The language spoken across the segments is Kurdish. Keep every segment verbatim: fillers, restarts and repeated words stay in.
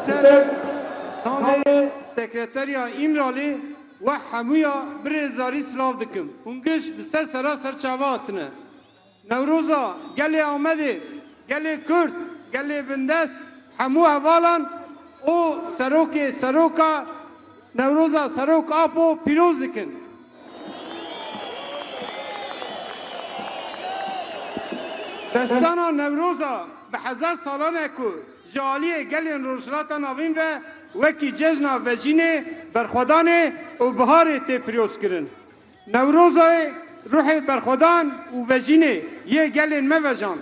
Ser namê Sekreteriya Îmralî we hemûya bi rêzdarî silav dikim. Hûn giş bi ser sera ser çava hatine. Newroza gelê Amedê, gelê Kurd, gelê bindest, hemû hevalan û serokê seroka Newroza Serok Apo pîroz dikin. Destana Newroza bi hezar salan e ku ji aliyê gelên Rojhilata Navîn ve wekî cejna vejînê, berxwedanê û biharê tê pîrozkirin. Newrozayê ruhê berxwedan û vejînê yê gelên me vejand.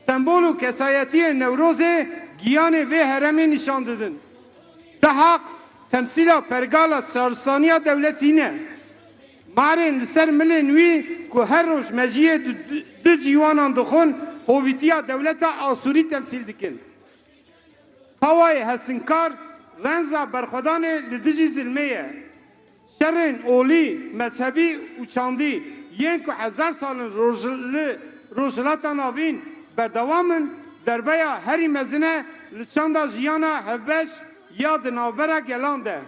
Sembol û kesayetiyên Newrozê giyanê vê herêmê nîşan didin. Biheq temsîla pergala şaristaniya dewletî ne. Marên li ser milên wî ku her roj mejiyê du, du, du cîwanan dixwin, hovîtiya dewleta Asûrî temsîl dikin. Tawayê hesinkar renza berxwedanê li dijî zilmê ye. Şerên olî, mezhebî û çandî yên ku hezar sal in roj, li Rojhilata Navîn berdewam in, derbeya herî mezin e li çanda jiyana hevbeş ya di navbera gelan de.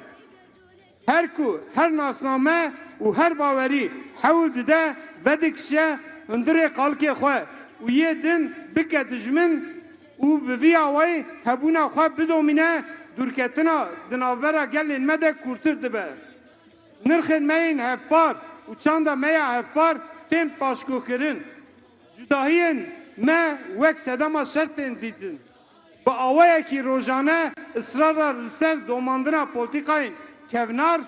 Her ku her nasname û her bawerî hewl dide vedikişe hundirê qalikê xwe û yê din bike dijmin û bi vî awayî hebûna xwe bidomîne, dûrketina di navbera gelên me de kûrtir dibe. Nirxên me yên hevpar û çanda me ya hevpar tên paşguhkirin. Cudahiyên me wek sedema şer tên dîtin. Bi awayekî rojane israra li ser domandina polîtîkayên kevnar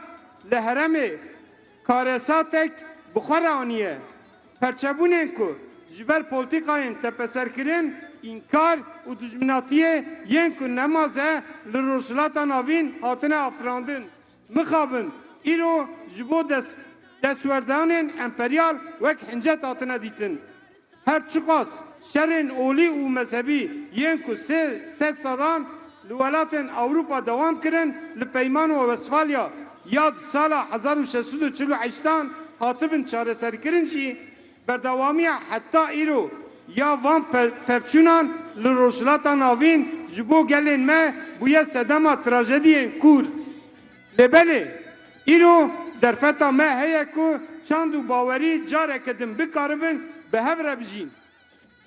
li herêmê karesatek bi xwe re aniye. Perçebûnên ku ji ber polîtîkayên tepeserkirin, înkar û dijminatiyê yên ku nemaze li Rojhilata Navîn hatine afirandin, mixabin îro ji bo dest, destwerdanên emperyal wek hincet hatine dîtin. Her çiqas şerên olî û mezhebî yên ku sê sed salan li welatên Ewropa dewam kirin, li Peymana Westfalya ya di sala hezar û şeş sed û çil û heştan hatibin çareserkirin jî, berdewamiya heta îro ya van pe-, pevçûnan li Rojhilata Navîn ji bo gelên me bûye sedema trajediyên kûr. Lê belê, îro derfeta me heye ku çand û bawerî careke din bikaribin bi hev re bijîn.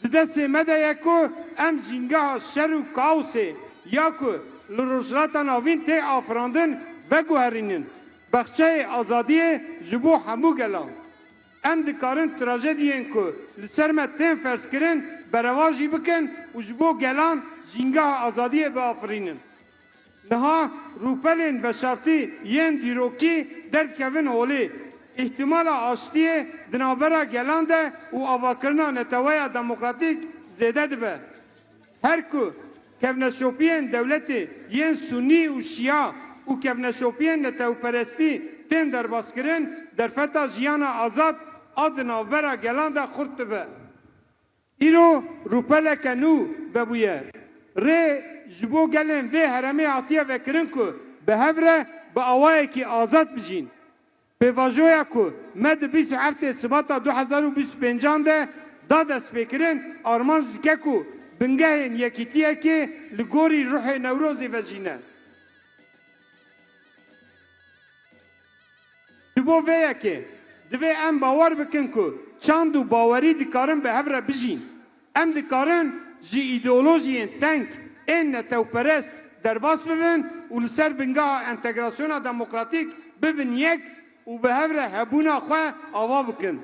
Di destê me de ye ku em jîngeha şer û kaosê ya ku li Rojhilata Navîn tê afirandin veguherînin. Baxçeyê azadiyê ji bo hemû gelan. Em dikarin trajediyên ku li ser me tên ferzkirin berevajî bikin û ji bo gelan jîngeha azadiyê biafirînin. Niha rûpelên veşartî yên dîrokî derdikevin holê. Îhtimala aştiyê di navbera gelan de û avakirina neteweya demokratîk zêde dibe. Her ku kevneşopiyên dewletê yên sunî û şîa û kevneşopiyên netewperestî tên derbazkirin, derfeta jiyana azad a di navbera gelan de xurt dibe. Îro rûpeleke nû vebûye. Rê ji bo gelên vê herêmê hatiye vekirin ku bi hev re bi awayekî azad bijîn. Pêvajoya ku me di bîst û heftê Sibata du hezar û bîst û pêncan de da destpêkirin, armanc dike ku bingehên yekîtiyekê li gorî ruhê Newrozê vejîne. Ji bo vê yekê divê em bawer bikin ku çand û bawerî dikarin bi hev re bijîn. Em dikarin ji îdeolojiyên teng ên netewperest derbas bibin û li ser bingeha entegrasyona demokratîk bibin yek û bi hev re hebûna xwe ava bikin.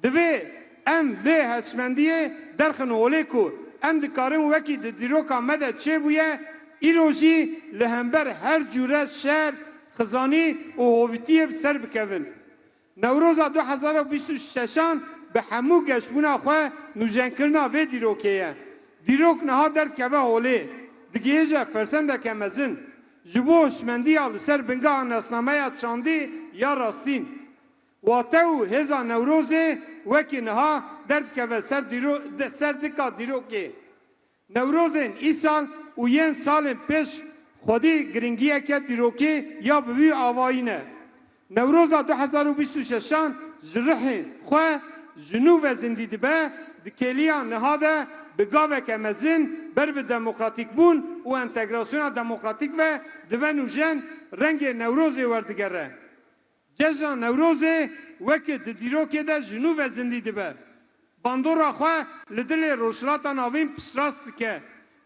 Divê em vê hişmendiyê derxin holê ku em dikarin wekî di dîroka me de çêbûye, îro jî li hember her cûre şer, xizanî û hovîtiyê bi ser bikevin. Newroza du hezar û bîst û şeşan bi hemû geşbûna xwe nûjenkirina vê dîrokê ye. Dîrok niha derdikeve holê, digihêje fersendeke mezin. Ji bo hişmendiya li ser bingeha nasnameya çandî ya rastîn. Wate û hêza Newrozê wekî niha derdikeve ser dîro-, de-, ser dika dîrokê. Newrozên îsal û yên salên pêş xwedî giringiyeke dîrokî ya bi wî avayî ne. Newroza du hezar û bîst û şeşan ji rihê xwe ji nû ve zindî dibe, di kêliya niha de bi gaveke mezin ber bi demokratîkbûn û entegrasyona demokratîk ve dibe nûjen, rengê Newrozê werdigere. Cejna Newrozê weke di dîrokê de ji nû ve zindî dibe. Bandora xwe li dilê Rojhilata Navîn piştrast dike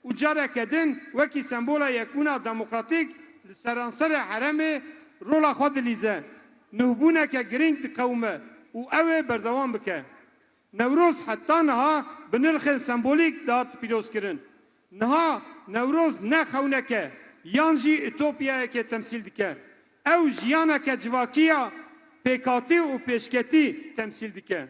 û careke din wekî sembola yekbûna demokratîk li seranserê herêmê rola xwe dilîze. Nûbûneke girîng diqewime û ew ê berdewam bike. Newroz heta niha bi nirxên sembolîk dihat pîrozkirin. Niha Newroz ne xewneke yan jî utopyayeke temsîl dike. Ew jiyaneke civakî ya pêkhatî û pêşketî temsîl dike.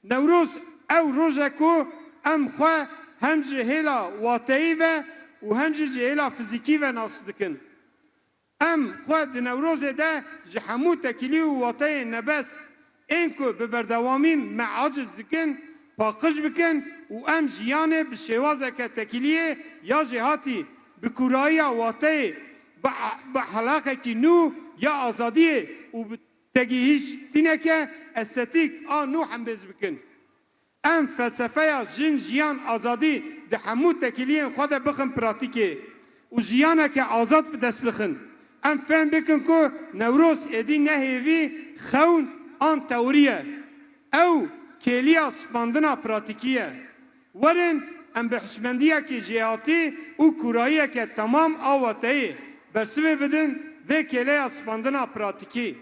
Newroz ew roj e ku em xwe hem ji hêla wateyî ve û hem jî ji hêla fizîkî ve nas dikin. Em xwe di Newrozê de ji hemû tekilî û wateyên nebes ên ku bi berdewamî me aciz dikin, paqij bikin û em jiyanê bi şêwazeke tekiliyê ya jêhatî, bi kûrayiya wateyê, bi, bi ehlaqekî nû ya azadiyê û bi tegihîştineke estetîk a nû hembêz bikin. Em felsefeya jin, jiyan, azadî di hemû tekiliyên xwe de bixin pratîkê û jiyaneke azad bi dest bixin. Em fehm bikin ku Newroz êdî ne hêvî, xewn an teorî ye. Ew kêliya spandina pratîkî ye. Werin em bi hişmendiyekî jêhatî û kûrayiyeke temam a wateyê bersivê bidin vê kêleya spandina pratîkî.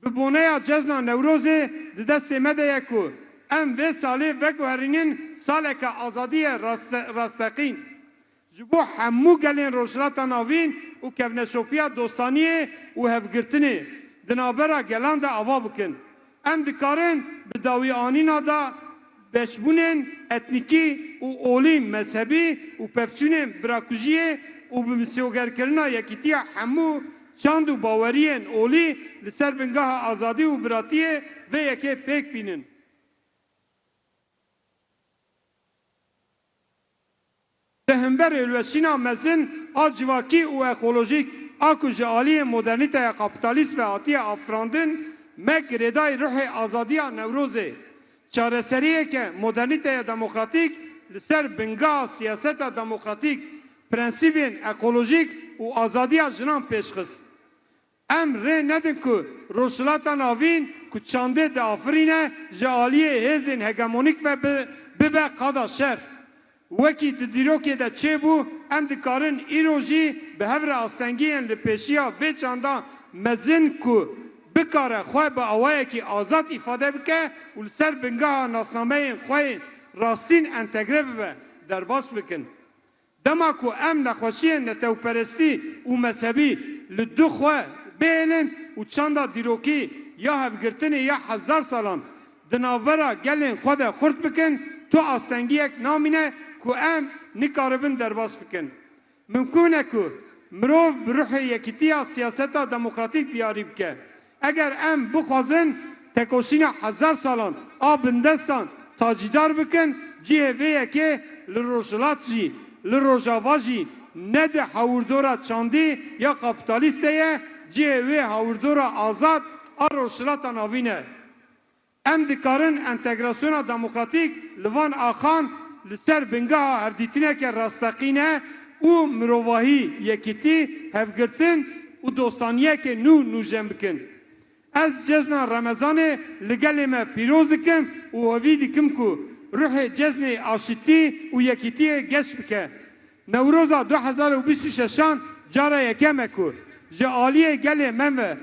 Bi boneya Cejna Newrozê di destê me de ye ku em vê salê veguherînin saleke azadiyê raste-, rasteqîn. Ji bo hemû gelên Rojhilata Navîn û kevneşopiya dostaniyê û hevgirtinê di navbera gelan de ava bikin. Em dikarin bi dawîanîna da beşbûnên etnîkî û olî mezhebî û pevçûnên birakujiyê û bi misyogerkirina yekîtiya hemû çand û baweriyên olî li ser bingeha azadî û biratiyê vê yekê pêk bînin. Li hember hilweşîna mezin a civakî û ekolojîk a ku ji aliyê modernîteya kapîtalîst ve hatiye afirandin, me girêdayî ruhê azadiya Newrozê, çareseriyeke modernîteya demokratîk li ser bingeha siyaseta demokratîk, prensîbên ekolojîk û azadiya jinan pêş xist. Em rê nedin ku Rojhilata Navîn ku çandê diafirîne, ji aliyê hêzên hegemonîk ve bi-, bibe qada şer. Wekî di dîrokê de çêbû, em dikarin îro jî bi hev re astengiyên li pêşiya vê çanda mezin ku bikare xwe bi awayekî azad îfade bike û li ser bingeha nasnameyên xwe yên rastîn entegre bibe, derbas bikin. Dema ku em nexweşiyên netewperestî û mezhebî li du xwe bihêlin û çanda dîrokî ya hevgirtinê ya hezar salan di navbera gelên xwe de xurt bikin, tu astengiyek namîne ku em nikaribin derbas bikin. Mimkûn e ku mirov bi ruhê yekîtiya siyaseta demokratîk diyarî bike. Eger em bixwazin tekoşîna hezar salan a bindestan tacîdar bikin, cihê vê yekê li Rojhilat jî, li Rojava jî ne di hawirdora çandî ya kapîtalîst de ye, cihê wê hawirdora azad a Rojhilata Navîn e. Em dikarin entegrasyona demokratîk li van axan li ser bingeha hevdîtineke rasteqîne û mirovahî, yekîtî, hevgirtin û dostaniyeke nû nûjen bikin. Ez cejna Remezanê li gelê me pîroz dikim û hêvî dikim ku ruhê cejnê aşitî û yekîtiyê geş bike. Newroza du hezar û bîst û şeşan cara yekem e ku ji aliyê gelê me ve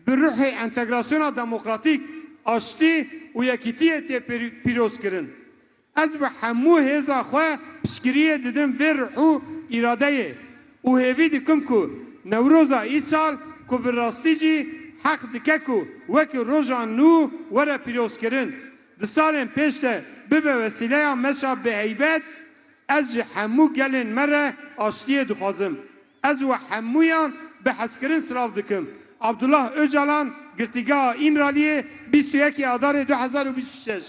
bi ruhê entegrasyona demokratîk, aştî û yekîtiyê tê pîr-, pîrozkirin. Ez bi hemû hêza xwe piştgiriyê didim vê ruh û îradeyê û hêvî dikim ku Newroza îsal ku bi rastî jî heq dike ku wekî roja nû were pîrozkirin, di salên pêş de bibe wesîleya meşa bi heybet, Ez ji hemû gelên me re aştiyê dixwazim. Ez we hemûyan bi hezkirin silav dikim. Abdullah Ocalan, Girtîgeha Îmraliyê, bîst û yekê Adarê du hezar û bîst û şeş.